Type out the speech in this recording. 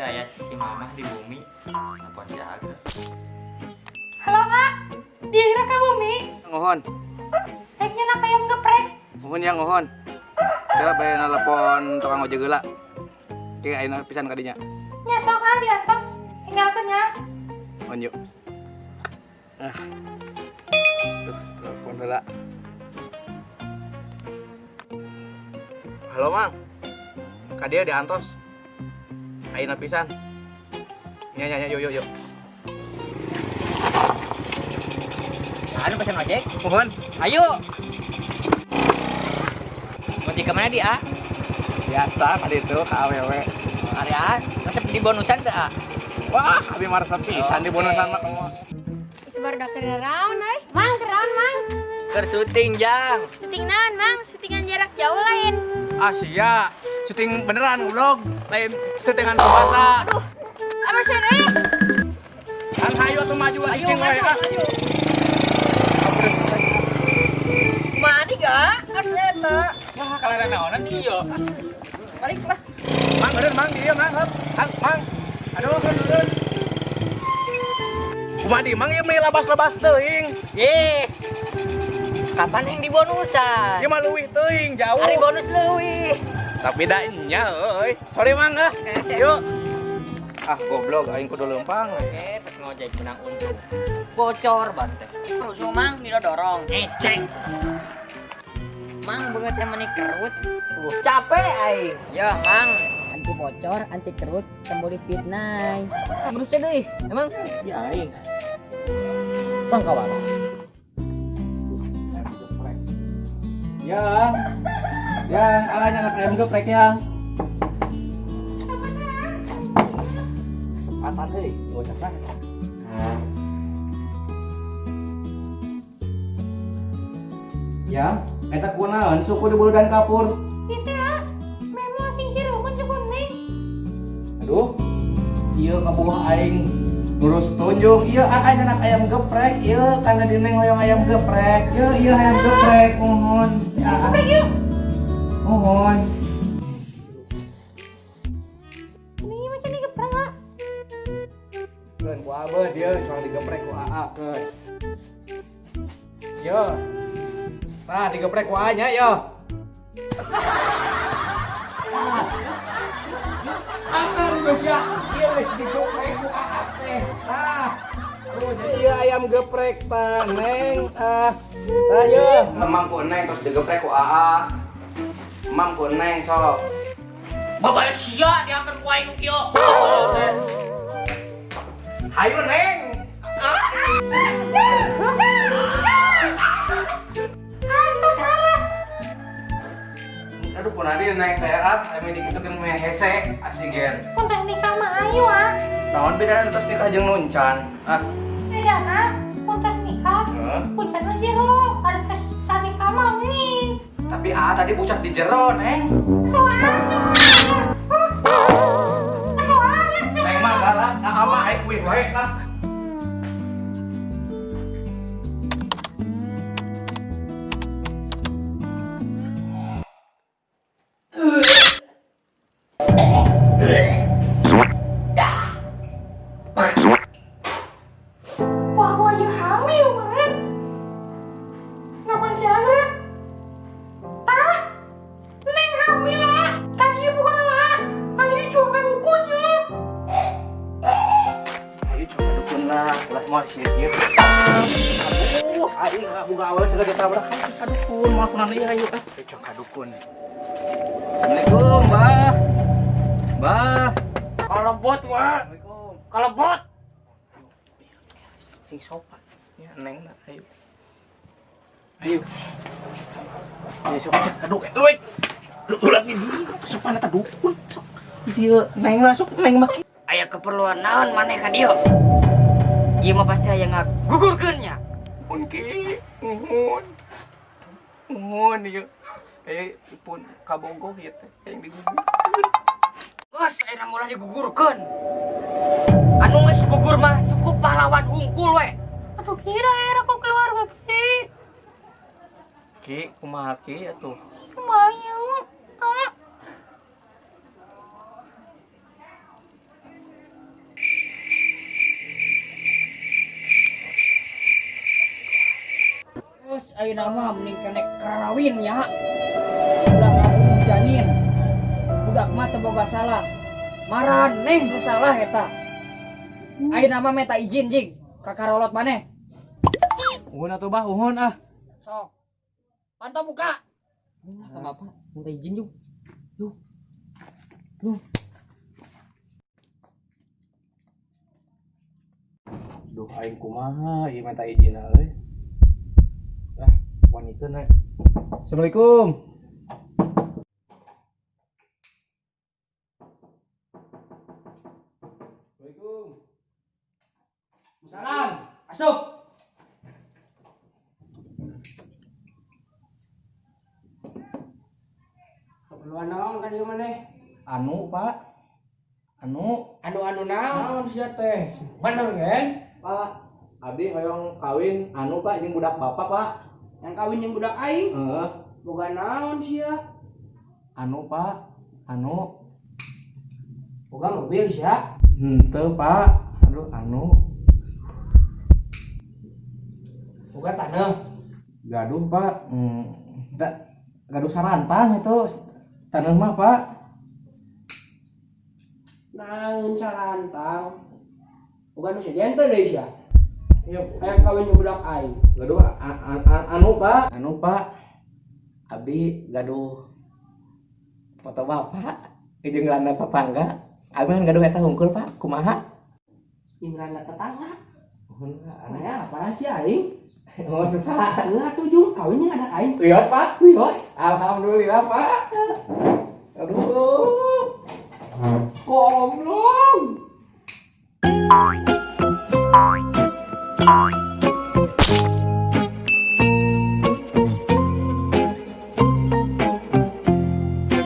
Teu aya si mamah di bumi. Telepon si Aga. Halo, A. Dia ka bumi. Ngohon. Rek nyenak ayam geprek. Mohon ya ngohon. Saya bae nelpon tukang ojek heula. Ke ayeuna pisan ka dinya. Nya sok ah diantos. Tinggalkeun nya. Mohon yuk. Ah. Tuh, telepon heula. Halo, Mang. Ka dieu diantos. Ayeuna pisan. Nya nya nya yuk yuk yuk. Anu pesan ojek? Mohon. Ayo. Mau di kemana dia? Biasa tadi itu ke AWW. Area, resep di bonusan teu, A? Wah, abi mah resep pisan di bonusan mah kamu. Itu baru dak kenaon euy. Mang, kenaon, Mang? Keur syuting, Jang. Syuting naon, Mang? Syutingan jarak jauh lain. Ah, sia. Syuting beneran goblok. Lain syutingan bahasa. Aduh. Apa sih euy? Kan hayu atuh maju Ayo, cicing we maju, ah. maju. Mani gak? Aseta. Wah, kalau ada naonan ieu. Balik lah. Mang, eureun Mang dieu Mang, heup. Mang, Mang. Aduh, eureun. Kumaha di Mang ieu mah labas-labas teuing. Ye. Kapan yang dibonusan? Ieu mah leuwih teuing jauh. Ari bonus leuwih. Tapi da nya euy. Sorry Mang ah. Yuk. Ah, goblok aing kudu leumpang we. Eh, terus ngojek menang untung. Bocor ban teh. Rusuh Mang didorong. Ecek. Mang beungeutnya meni kerut. Capek aing. Ya Mang, anti bocor, anti kerut, temboli fitnah. Terus deui, emang ya aing. Bang kawan. Ya. Ya, alanya anak ayam geprek ya. Kesempatan euy, bocah sana. Ya, eta kunaon suku di bulu dan kapur. Itu ya. Memo sing sirumun suku neng. Aduh. Ieu kabuah aing lurus tunjung. Ieu aing anak ayam geprek. Ieu kana di neng hoyong ayam geprek. Ieu ieu ayam geprek mohon. Ya, Geprek yuk. Mohon. Ini macam ni geprek lah. Keun ku abe dia cuma digeprek ku aa keun. Yo. Tah digeprek ku aa nya yo. Akan geus ya, ieu geus digeprek ku aa teh. Tah. Tuh jadi ieu ayam geprek tah neng tah. Tah ye. Emang ku neng terus digeprek ku aa. Emang ku neng sok. Bapak sia diangkat ku aing kieu. Hayu neng. Ah, itu salah. Aduh punadi neng teh ah, ame dikitukeun meh hese asigen. Kontrak nikah mah ayo ah. Naon bedana terus nikah jeung nuncan? Ah, Bedana kontrak nikah. Hah? Pucat mah jero, ada tes nikah mah nih. Tapi ah tadi bucat di jero, neng. Tuh ah, tuh ah, Neng mah galak, ah mah aing kuih wae lah. Wah, wah, you hamil, man. Ngapain sih Agra? Ah, Neng hamil ah. Tadi bukan lah. Ayo coba dukun ya. Ayo coba dukun lah, ulah moal sieun ieu. Aduh, aing ngabuga awal segala ditabrak ayo ka dukun, moal kunaon ieu ayo ah. Ayo coba dukun. Assalamualaikum, Mbah. Mbah. Kalau bot, Wak. Assalamualaikum. Kalau bot. Sing sopan. Ya neng lah, ayo. Ayo. Ayo sok cek kaduk. Euy. Lu lagi sopan eta dukun. Sok. Ieu neng lah sok neng mah. Aya keperluan naon maneh ka dieu? Ieu mah pasti aya ngagugurkeun nya. Mun ki, nuhun. Nuhun ieu. Eh pun kabogoh ieu teh yang digugurkeun. Geus ayeuna ulah digugurkeun. Anu geus gugur mah cukup pahlawan hungkul we. Aduh kira era kok keluarga ki. Ki, kumaha ki atuh? Kumaha? Ah. Terus ayeuna mah mending kene karawin ya. Ulah ngabunuh janin. Budak mah teu boga salah. Maraneh nu salah eta. Ayeuna mah meta izin jing ka karolot maneh. Uhun atuh bah, uhun ah. Sok. Pantau buka. Ka bapak minta izin yuk. Yuk. Yuk. Duh aing kumaha ieu minta izin euy. Ah, waniteun we. Assalamualaikum. Assalamualaikum. Salam. Asup. Keperluan naon kan ieu maneh? Anu, Pak. Anu, Anu-anu naon sia teh? Bener kan? Pak. Abdi hoyong kawin anu Pak jeung budak bapak, Pak. Yang kawin jeung budak aing. Heeh. Boga naon sia? Anu, Pak. Anu. Boga mobil sia. Henteu, Pak. Aduh, anu. Boga taneuh. Gaduh, Pak. Gaduh sarantang itu taneuh mah, Pak. Naon sarantang? Boga nu sejen teh deui sia. Iya, Hayang kawin jeung budak aing. gaduh anu, Pak. Anu, Pak. Abdi gaduh foto bapak jeung randa tetangga. Abdi kan gaduh eta hungkul, Pak. Kumaha? Jeung randa tetangga. Uhun, anu. Mana apa sih aing? Uhun, Pak. Heuh atuh jeung kawin jeung anak aing. Wios, Pak. Wios. Alhamdulillah, Pak. Aduh.